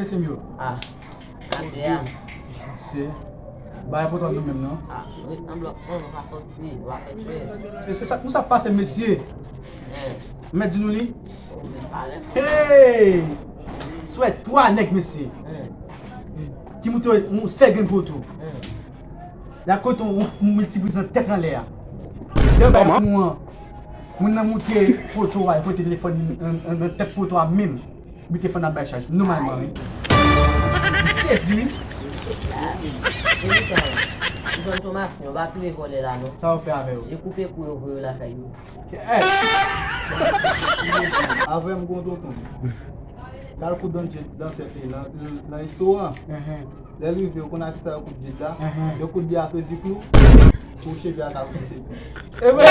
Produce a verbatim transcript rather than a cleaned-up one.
Mesye m yo. Ah. Atè a. Se. Bagay potan nou menm non. Ah, ret nan blòk mwen, nou pa sòti, nou pa fè tjwè. E se sa, nou sa pase mesye. Mèt di nou li. Hey! Swè twa nèg mesye. Ki moute yon sèl grenn poto. Y ap kote yon, yon miltipriz nan tèt anlè a. Lè bay pou an, moun nan moute poto a, pote telefòn nan tèt poto a menm. Li te fè n ap bay chaj nòmalman wi. M sezi wi. Ou jwenn Thomas, yo pa touye vòlè la non. Sa yo fè avè yo? Yo koupe kou yo voye yo lakay yo. Avè m gon tonton. Kal kout dan tèt li nan nan restoran. Lè l rive, ou konn a kisa yo kout bye la? Yo kout bye a kredi klou pou cheve a ka pwese. E vre?